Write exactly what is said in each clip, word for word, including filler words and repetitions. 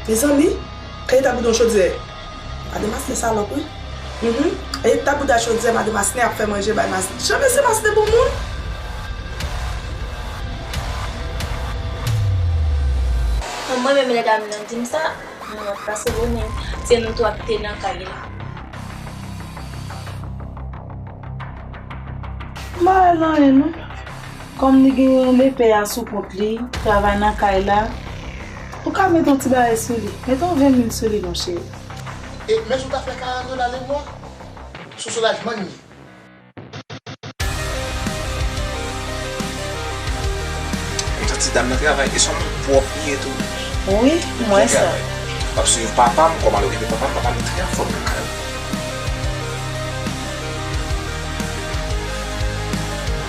Mezanmi, kay ta bouda chodyè. Madan Masne salòp, wi. Mhm. E ta bouda chodyè, madan Masne ap fè manje bay Masne. Jan mesye Masne bon moun. Mwen menm, lè dam nan di m sa, mwen ap pase bonnen. Se nou twa ki te nan kay la. M pa wè l anyen, non. Kòm li gen lepè a sou kont li, travay nan kay la, ou ka met yon ti bagay sou li. Met yon ven mil sou li, monchè. E, men si w ta fè karant dola lemwa, sou soulajman li ye. M santi dam nan travay, e se yon moun pwòp li ye tou. Wi, m wè sa. M ap swiv papa m, kòman l okipe papa m, papa m trè anfòm nan kay la.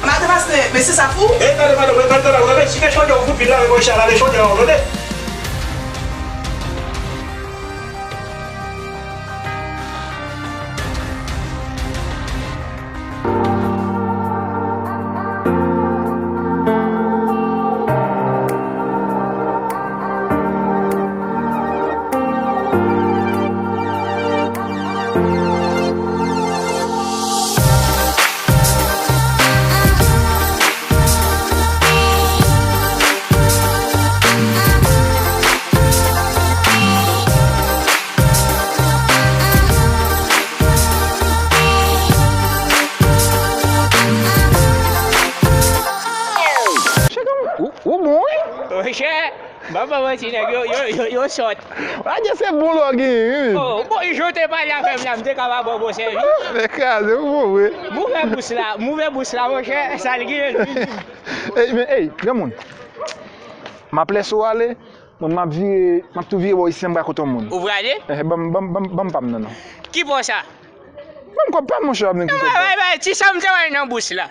Madan Masne, mesye sa fou. E, tande, tande, tande, tande, tande, si te chonje w fout vin la, men mwen chalale chonje w, tande. Ou, ou bon, wi. Monchè, m pa ba manti, nèg yo, yo, yo, yo sòt. Wadye se bon lò gen, wi. Oh, bon, jan w te pale avè m la, m te ka pa ba w bon sèvis. Men kraze, ou bon, wi. M ouvè bous la, m ouvè bous la, monchè, sa l gen, l vini. Ey, men, ey, granmoun. M ap lèse w ale, mwen, m ap vire, m ap tou vire bò isi, m pral kote yon moun. Ou prale? Eh, ban m, ban m, ban m, ban m pa m nan, non. Ki bò sa? Ban m kòb pa m, monchè, w ap di ki kòb pa m. Bay, bay, bay, ti sa m te wè nan bous la.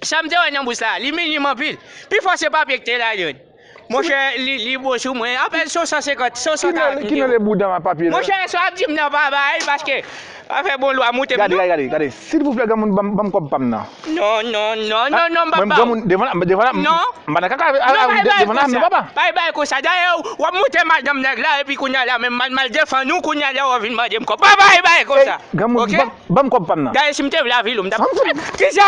Sa m te wè nan bous la, li minim anpil. Pifò se papye ki te ladan l. Monchè, li, li bon sou mwen. Apèn se yon san senkant, se yon san karant m te wè. Ki nan le bouda m ak papye la? Monchè, sa w ap di m nan pa bay, paske afè bon lwa moute m, non. Gade, gade, gade, gade. Silvouplè, granmoun, ban m, ban m kòb pa m nan. Non, non, non, non, non, m pa ba w. Mwen, granmoun, devan la, devan la, m pa nan kaka avèk, devan la, non, papa. Bay, bay konsa. Dayè, w ap moute madanm nèg la, epi kounye a la, menm m al, m al defann ou, kounye a la, w ap vin mande m kòb. Bay, bay, bay konsa. Granmoun, ban, ban m kòb pa m nan. Dayè, si m te vle avil ou, m t ap. Kisa?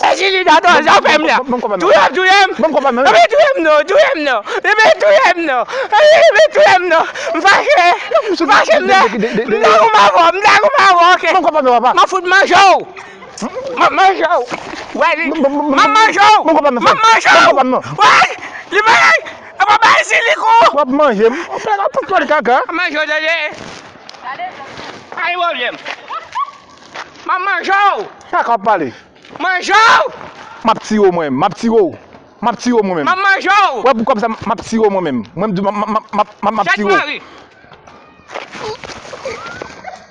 E si li dakò, sa w fè m la? Touye w, touye m. Ban m kòb pa m nan. Ebyen touye m non, touye m non. Ebyen touye m non. Ebyen touye m non. M fache. M fache m la. M dakò m avè w, m dakò m avè w, oke. Ban m kòb pa m nan, papa. M ap fout manje w. M ap manje w. Wè li. M ap manje w. M ap manje w. Wè li. Li bay. Apa bay si li kou. W ap manje m. W ap pale kaka. M ap manje w, tande. Pa gen pwoblèm. M ap manje w. Kaka w ap pale. Manje w. M ap tire w mwen menm. M ap tire w. M ap tire w mwen menm. M ap manje w. Wè pou kòb sa, m ap tire w mwen menm. Mwen m di w, m ap, m ap, m ap, m ap, m ap tire w. Tèt mari.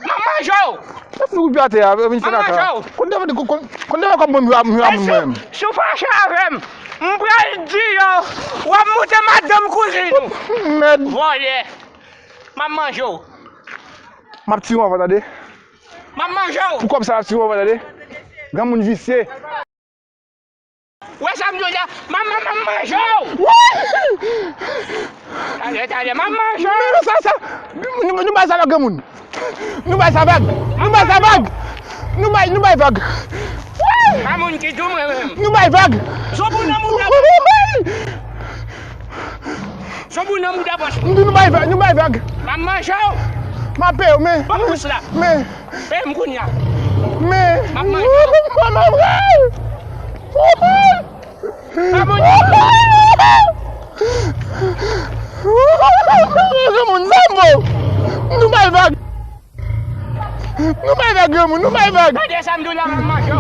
M ap manje w. Mèt nou pi atè a, vin fè kaka. M ap manje w. Konn devan, konn, konn devan kòb mwen, m a moun mwen menm. Si w fache avè m, m pral di yo, w ap moute madanm kouzin ou. Mèd. Vòlè. M ap manje w. M ap tire w anvan, tande. M ap manje w. Pou kòb sa, m ap tire w anvan, tande. Granmoun visye. Wè sa m di w la, m ap, m ap, m ap manje w. Talè, talè, m ap manje w. Men sa, sa, nou, nou bay sa vag, granmoun. Nou bay sa vag. Nou bay sa vag. Nou bay, nou bay vag. Pa moun ki di w mwen menm. Nou bay vag. Zobou nan mouda. Zobou nan mouda pòch. M di nou bay vag, nou bay vag. M ap manje w. M ap peye w, men. Ban m bous la. Men. Peye m kounye a. Men. M ap manje w. M ap manje w. Pa moun. Moun sa m bo. Nou bay vag. Nou bay vag, granmoun, nou bay vag. Gade sa m di w la, m ap manje w.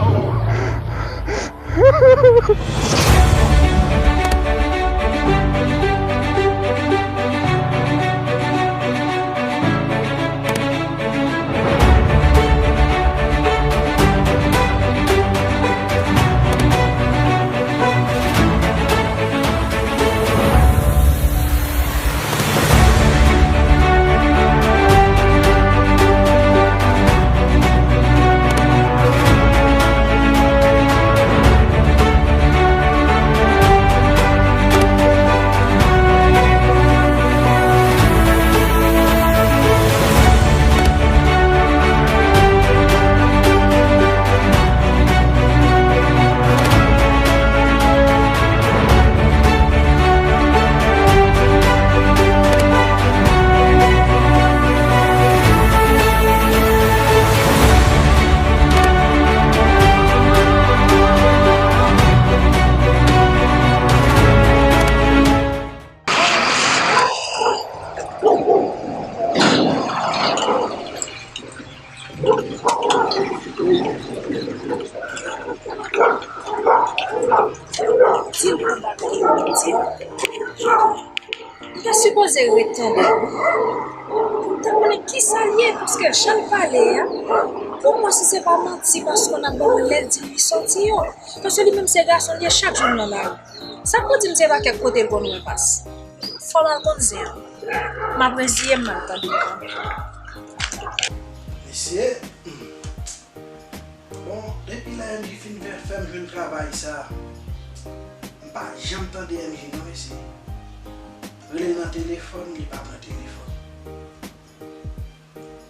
Ti, m ta sipoze ret tande l wi, pou m ta konnen kisa l ye, paske jan l pale a, pou mwen si se pa manti, paske n ap ban mwen lè l di m li sòti yo. Paske li menm se gason l ye, chak jou l nan lari. Sa k pou di m se pa kèk kote l konn wè pas. Fò m al konn zen an. M ap reziye m, m al tande l kanmenm. Mesye, bon, depi lè M J fin fè, fè m jwenn travay sa, m pa janm tande M J non, mesye. Rele l nan telefòn, li pa pran telefòn.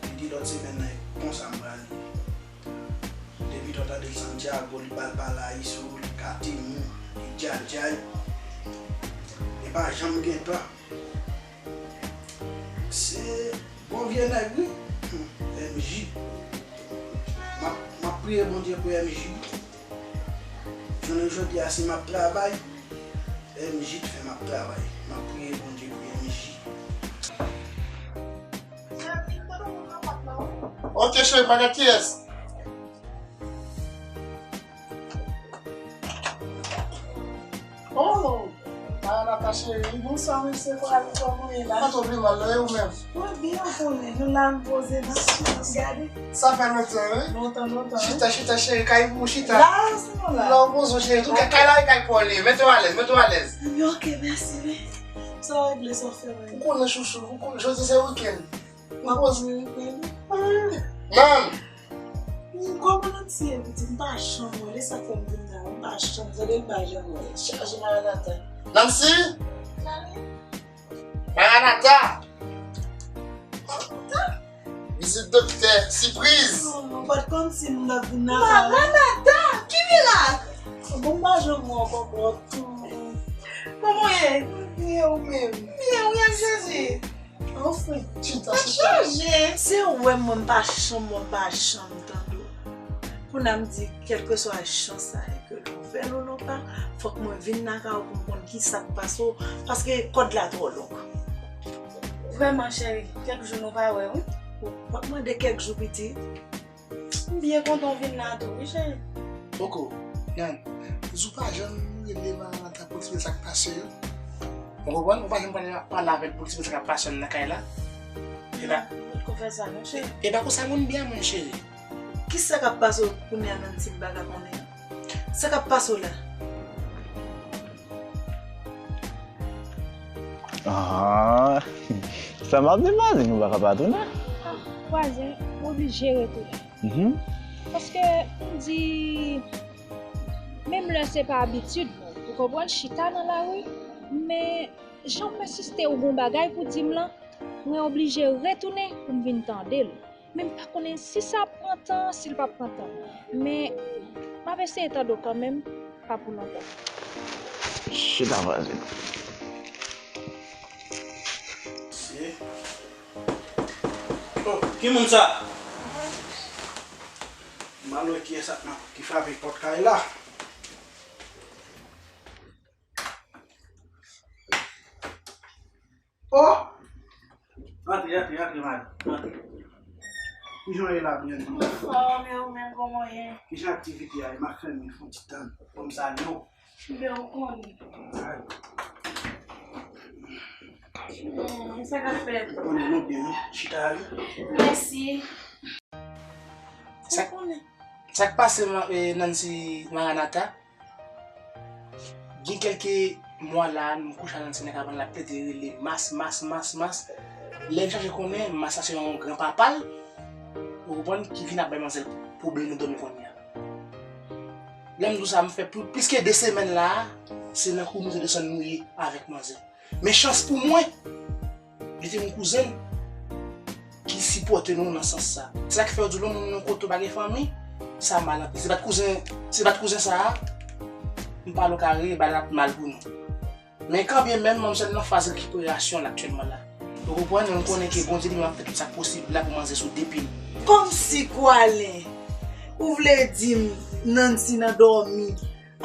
Li di lòt semèn nan, e konsa m pral ye. Depi w tande l Santiago, li bal Paraíso, li Katimou, li Djadjay. Li pa janm gen tan. Se bon vye nèg wi. M J. M ap, m ap priye Bondye pou M J. Jounen jodi a, si m ap travay, M J t fè m ap travay. M ap priye Bondye pou M J. Ok, cheri, pa gen kiyès. Oh, Maranatha cheri. Bonswa, mesye Kwame, kòman w ye la? Pa twò pi mal, non, e ou menm? Mwen byen, ou konnen, nou la, n poze nan silans, gade. Sa fè lontan, wi. Lontan, lontan, wi. Chita, chita, cheri, kay pou ou chita. La, se nou la. La, w poze w, cheri, tou kay la, e kay pa w li ye. Mete w alèz, mete w alèz. Ebyen, ok, mèsi, wi. Sa w regle, sa w fè, wi. Ou konnen, chouchou, ou konnen, jodi se wikenn. Ou poze. Nan! Kòman Nancy ye, pitit? M pa janm wè l, e sa k fè m vin la, m pa janm tande l, m pa janm wè l. Chaje Maranatha. Nancy! Maranatha! Vizit doktè, sipriz! Oh, pa t konn si m t ap vin la. Maranatha! Ki mirak! Bon, m pa janm wè w ankò, bò. Kòman w ye? Byen, ou menm? Byen, wi, ak Jezi. Anfen, chita, chita. Chanje. Se ou wè mwen, m pa janm, mwen pa janm tande w. Kounye a m di, kèlkeswa jan sa ye, ke nou fè l ou non pa, fòk mwen vin lakay ou pou m konn kisa k pase w, paske kòd la twò long. Vrèman, cheri, kèk jou nou pa wè, wi. Ou pa mande kèk jou, pitit. M byen kontan w vin la tou, wi, cheri. Poko, Nan, di w pa janm rele Maranatha pou eksplike sa k pase yo. Ou konprann? Ou pa janm pale, pale avè l pou eksplike sa k ap pase nan kay la. E pa, non, ou potko fè sa, non, cheri. E pa konsa moun byen, mon cheri. Kisa k ap pase w kounye a, Nancy, m pa ka konnen? Sa k ap pase w la? Ah, sa m ap di, m pa di nou pa ka pa tounen. Ah, vwazen, m oblije retounen. Mhm. Paske m di, menm lè se pa abitid mwen, ou konprann, chita nan lari, men jan w pèsiste ou gon bagay pou di m lan, mwen oblije retounen pou m vin tande l. Men m pa konnen si sa ap pran tan, si l p ap pran tan. Men m ap eseye tande w kanmenm, pa pou lontan. Chita vwazen. Se. Oh, ki moun sa? M al wè kiyès sa k nan, ki frape pòt kay la. Oh! Rantre, rantre, rantre, madanm. Rantre. Kijan w ye la, byen? Anfòm, e ou menm, kòman w ye? Kijan aktivite a ye? M ap fèmen, fè yon ti tan. Ban m salye w. Byen, ou konnen. Ay. Hmm, sa k ap fèt? Ou konnen nou byen, wi. Chita, wi. Mèsi. Sa, ou konnen. Sa k pase, ma-, eh, Nancy Maranatha? Gen kèlke mwa la, m kouche a Nancy nan kabann, l ap plede rele Mas, Mas, Mas, Mas. Lè m chache konnen, Mas la se yon granpapa l, ou konprann, ki vin ap bay manzè l pwoblèm nan dòmi kounye a. Lè m di w sa, m fè pli-, plis ke de semèn la, se nan kou monte desann nou ye avèk manzè. Men chans pou mwen, li te yon kouzen l ki sipòte nou nan sans sa. Se sa k fè yo di w lè yon moun nan kote w pa gen fanmi, sa mal anpil. Se pa t kouzen, se pa t kouzen sa a, m pa wè kare, bagay la ap mal pou nou. Men kanmenm, manzè nan faz rekiperasyon l aktyèlman la. Ou konprann? Ou konnen ke Bondye li menm ap fè tout sa k posib la pou manzè sou de pye l. Kòmsi, Kwalen, ou vle di m Nancy nan dòmi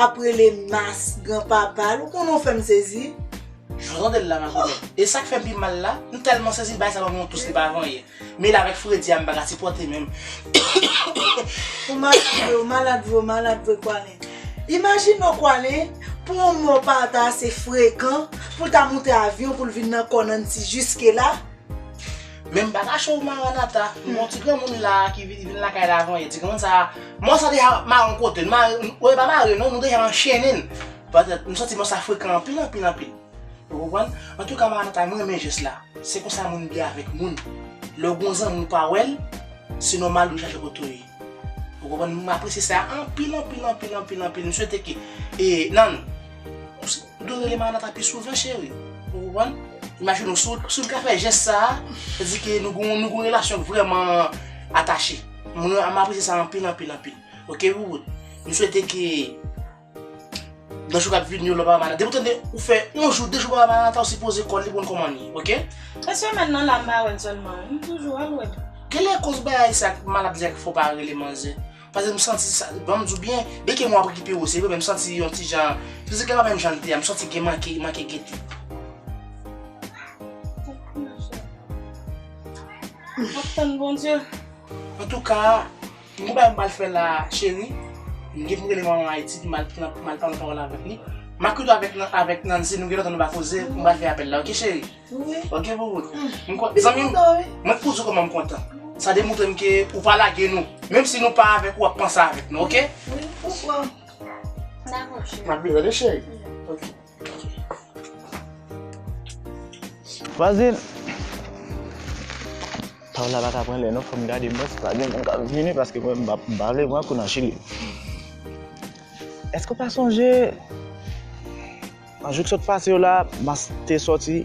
ap rele Mas granpapa l, ou konnen w fè m sezi. Jan w tande l la, ma konnen. E sa k fè m pi mal la, m tèlman sezi, bagay sa ban m yon tous, li pa vanyen. Men la avèk fredi a, m pa ka sipòte menm. Ou malad vre, ou malad vre, ou malad vre, Kwalen. Imajine w, Kwalen, Pou yon mò pa ta ase frekan pou l ta monte avyon pou l vin nan kò Nancy jiske la. Men m pa kache w, Maranatha, m gon ti granmoun la ki vin, vin lakay la avan yè. Ti granmoun sa, mò sa deja mare yon kote. Mare, w pa mare non, nou deja anchennen l. Petèt, m santi mò sa frekan anpil, anpil, anpil. Ou konprann? Antouka, Maranatha, mwen renmen jès la. Se konsa moun byen avèk moun. Lè w gon zanmi w pa wè l, se nòmal ou chache kote w ye. Ou konprann? M apresye sa anpil, anpil, anpil, anpil, anpil. M swete ke, e, Nan, ou dwe rele Maranatha pi souvan, cheri. Ou konprann? Imajine w, si w, si w ka fè jès sa a, sa di ke nou gon, nou gon relasyon vrèman atache. Mwen, m apresye sa anpil, anpil, anpil. Oke, Wouwout? M swete ke nan jou k ap vini yo, lè w pa wè Maranatha. Depi w tande ou fè yon jou, de jou w pa wè Maranatha, ou sipoze kòl li pou konn kòman l ye, oke? Yon semèn nan la, m pa wè l sèlman. M toujou al wè l. Genlè koz bagay sa k malad, sa k fè w pa rele manzè. Paske m santi sa, ban m di w byen, byen ke mwen ap rekipere w, se vre, men m santi yon ti jan, fizik la pa menm jan l te a, m santi gen manke, manke gete. M ap tann Bondye. Antouka, m gon bagay m pral fè la, cheri. M gen pou m rele manman Ayiti, pou m al, pou m al pale pawòl avèk li. M ak ou avèk, avèk Nancy, nou gen lontan nou pa koze, m pral fè apèl la, oke, cheri? Wi. Oke, Wouwout. M kontan, zanmi m, mwen pou di w kòman m kontan. Sa demontre m ke ou pa lage nou. Menm si nou pa avèk ou, w ap panse avèk nou, oke? Wi, m konprann. Dakò, cheri. M ap vin rele, cheri. Oke. Vwazin. Pawòl la pa ka pran lè non, fò m gade mwen si pa gen moun k ap vini paske mwen m pa, m pa vle pran kou nan chili. Èske w pa sonje nan jou k sot pase yo la, m te sòti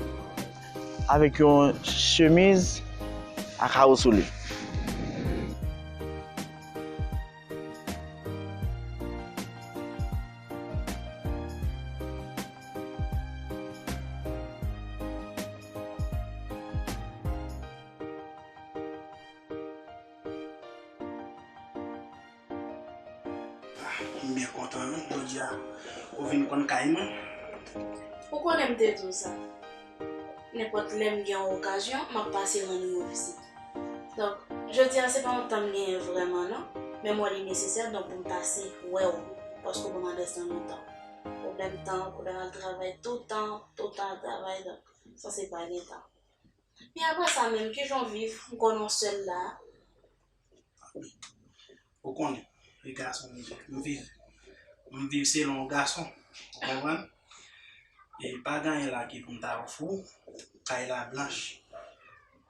avèk yon chemiz a kawo sou li? Ah, m byen kontan wi, jodi a ou vin konn kay mwen. Ou konnen m te di w sa. Nenpòt lè m gen yon okazyon, m ap pase rann ou yon vizit. Donk, jodi a se pa yon tan m genyen vrèman non, men m wè li nesesè, donk pou m pase wè w, paske w ban m adrès nan lontan. Pwoblèm tan, pwoblèm al travay, toutan, toutan al travay, donk, sa se pa gen tan. Men apre sa menm, kijan w viv? M konnen w sèl la. Ou konnen, e gason m ye, m viv, m viv selon yon gason, ou konprann? E pa gen anyen la ki pou m ta ofri w, kay la blanch.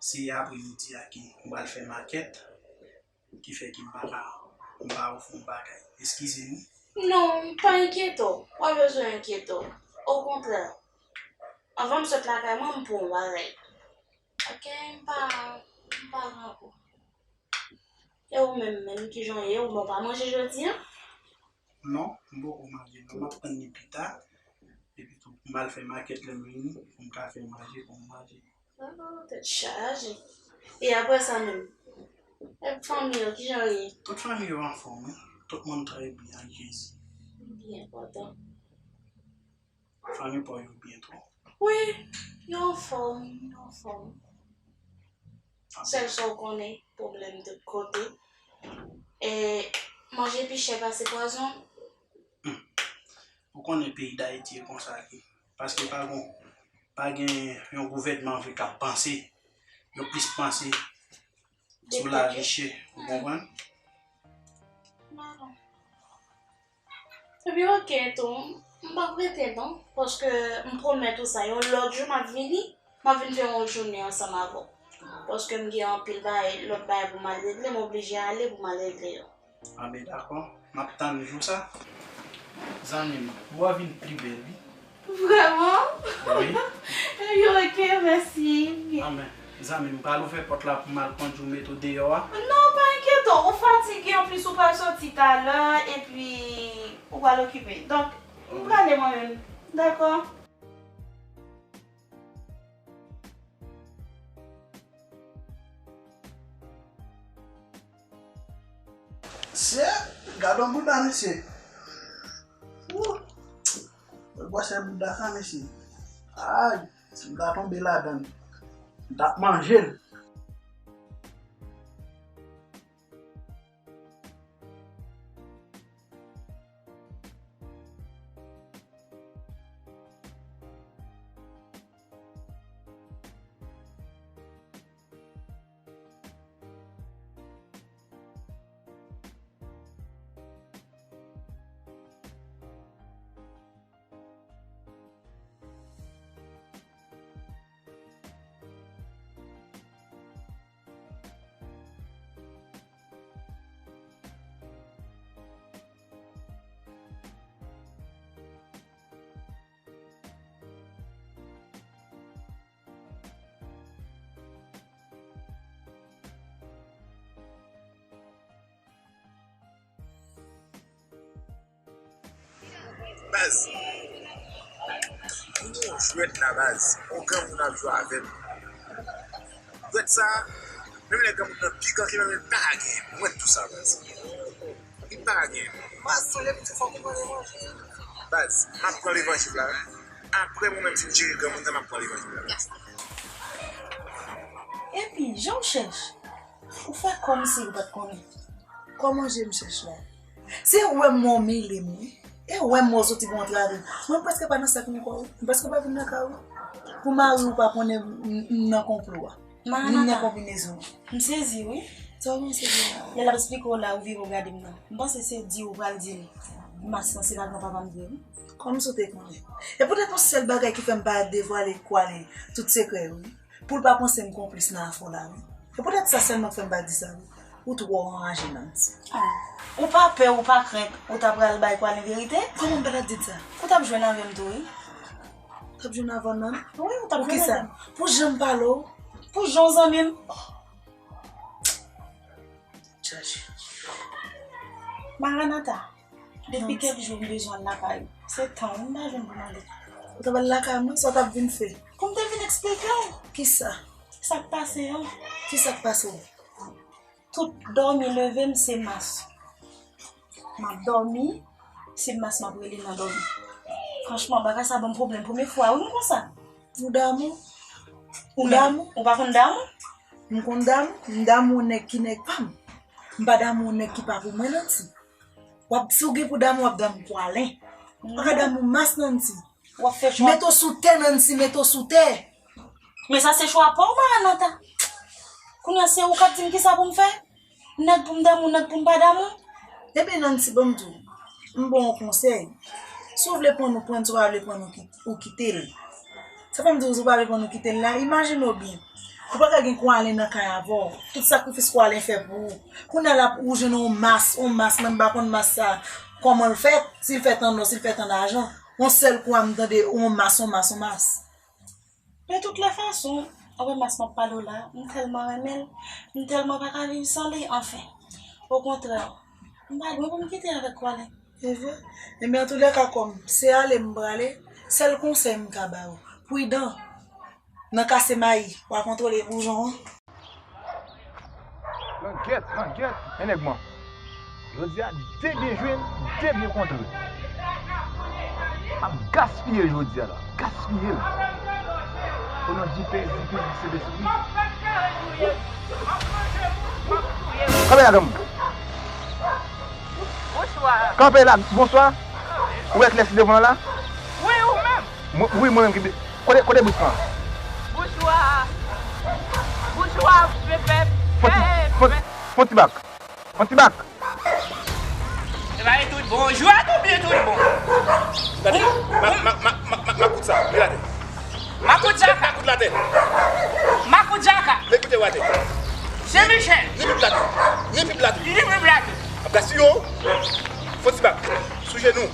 Se apremidi a ke m pral fè makèt, ki fè ke m pa ka, m pa ofri w bagay. Eskize m wi. Non, pa enkyete w. W pa bezwen enkyete w. Okontrè, anvan m sot lakay mwen, m pran yon bagay. Oke, m pa, m pa grangou. E ou menm, menm, kijan w ye? Ou bon, w pa manje jodi a? Non, m poko manje non, m ap tann li pita. Epi tou, m al fè makèt lè m vini, pou m ka fè manje, pou m manje. Oh, tèt chaje. E apre sa menm? E fanmi yo, kijan yo ye? Tout fanmi yo anfòm, wi. Tout moun trè byen ak Jezi. Byen kontan. Fanmi pa w yo byen tou? Wi, yo anfòm, yo anfòm. Sèl sa w konnen, pwoblèm tout kote. E manje pi chè pase pwazon. Hmm. Ou konnen peyi Dayiti e konsa li ye. Paske pa gon, pa gen yon gouvènman vre k ap panse. Yo plis panse sou lavi chè, ou konprann? Epi oke tou, m p ap rete non, paske m pwomèt ou sa, yon lòt jou m ap vini, m ap vin fè yon jounen ansanm avè w. Paske m gen anpil bagay, lòt bagay pou m al regle, m oblije ale pou m al regle yo. Anben dakò, m ap tann jou sa. Zanmi m, ou a vin pi bèl wi. Vrèman? Wi. Ebyen oke, mèsi. Anben, zanmi m, pral ouvè pòt la pou m al kondui w mete w deyò a. Non, pa enkyete w, ou fatige, anplis ou pral soti talè, epi ou pral okipe. Donk, m prale mwen menm. Dakò? Sè, gade yon bouda, mesye. Wou! Gwosè bouda sa, mesye. Ay, si m ta tonbe ladan l, m t ap manje l. Baz, pou nou jwèt la, baz, yon granmoun ap jwe avè m. Jwèt sa, menm lè granmoun nan pikan, ki menm li pa gen. Mwen tou sa, baz. Li pa gen. Baz, se le pitit fò konprann levanjil. Baz, m ap pran levanjil la. Apre mwen menm fin jere granmoun nan, m ap pran levanjil la. Epi, jan w chèch, ou fè kòmsi ou pa t konnen. Kòman je m chèch la? Se wè m wè w mele m, wi. E wè m wè w soti pou antre avè m. Mwen prèske pa nan sa k nan kò w. M prèske pa vin nan kay ou. Pou mari ou pa konnen m, m, m nan konplo a. Vin nan konbinezon. M sezi, wi. Sa w panse de la? Lè l ap esplike w la, ou vire w gade m nan. M panse se di ou pral di l. Mas lan se pa granpapa m vre, wi. Kòmsi w te konnen? E poutèt yon sèl bagay ki fè m pa devwale Kwale tout sekrè, wi. Pou l pa panse m konplis nan afè w la, wi. E poutèt sa sèlman k fè m pa di sa, wi. Ou twò anraje, Nancy. Ah. Ou pa pè, ou pa krent, ou ta pral bay Kwale verite? Kòman m pa t ap di sa? Ou t ap jwenn avè m tou, wi. T ap jwenn avè w, nan? Wi, ou t ap jwenn avè m. Pou kisa? Pou jan m pale w? Pou jan w zanmi m? Chaje. Maranata, depi kèk jou m bezwen al lakay ou. Se tan w m pa jwenn pou m ale. Ou t ap al lakay mwen, sa w t ap vin fè? Pou m te vin eksplike w. Kisa? Sa k pase an. Kisa k pase w? Tout dòmi leve m se mas. M ap dòmi, se mas m ap rele nan dòmi. Franchman, bagay sa ban m pwoblèm premye fwa, wi, m konsa. Ou damou? Ou damou? Ou pa konn damou? M konn damou, m damou nèg ki nèg pa m. M pa damou nèg ki pa pou mwen, Nancy. W ap, si w gen pou damou, w ap damou Kwalen. Ou pa ka damou mas, Nancy. W ap fè chwa. Mete w sou tè, Nancy, mete w sou tè. Men sa se chwa pa w, Maranata. Kounye a se ou k ap di m kisa pou m fè? Nèg pou m damou, nèg pou m pa damou. Ebyen, Nancy, ban m di w, m ba w yon konsèy. Si w vle pran nou, pran n, si w pa vle pran nou, ki-, ou kite l. Sa fè m di w, si w pa vle pran nou, kite l la, imajine w byen. Ou pa ka gen Kwalen nan kay avè w. Tout sakrifis Kwalen fè pou ou. Kounye a la, ou jwenn yon mas, yon mas, mwen m pa konn mas sa, kòman l fèt, si l fèt an nò, si l fèt an ajan. Yon sèl kou a, m tande yon mas, yon mas, yon mas. De toutes les façons, ou wè mas m ap pale w la, m tèlman renmen l, m tèlman pa ka viv san li, anfen. Okontrè, m pa lwen pou m kite avèk Kwalen. E vre? Ebyen, antoulèka, kòm se ale m prale, sèl konsèy m ka ba w, pridan nan kase mayi, w a kontwole boujon an. Langèt, langèt, en nèg man. Jodi a, de byen jwe, de byen kontre. M ap gaspiye l jodi a la, gaspiye l. O non di Pè, di Fis, di Sentespri. Kanpe la, granmoun. Bonswa. Kanpe la, bonswa. Ou eklèsi devan la? Wi, ou menm? Mwen, wi, mwen menm ki de-, kote, kote bous lan? Bouchwa. Bouchwa, pèpè, pèpè. Fon ti bak. Fon ti bak. Se pa tout bon. Jou a tou byen tout bon. Gade, ma, ma, ma, ma, ma, makout sa, li atè. Makout djaka. Makout l atè. Makout djaka. Mete kote w atè. Jean Michel. Ni pip la tou. Ni pip la tou. Ni pip la tou. Ap gasiye w. Fon ti bak. Sou jenou.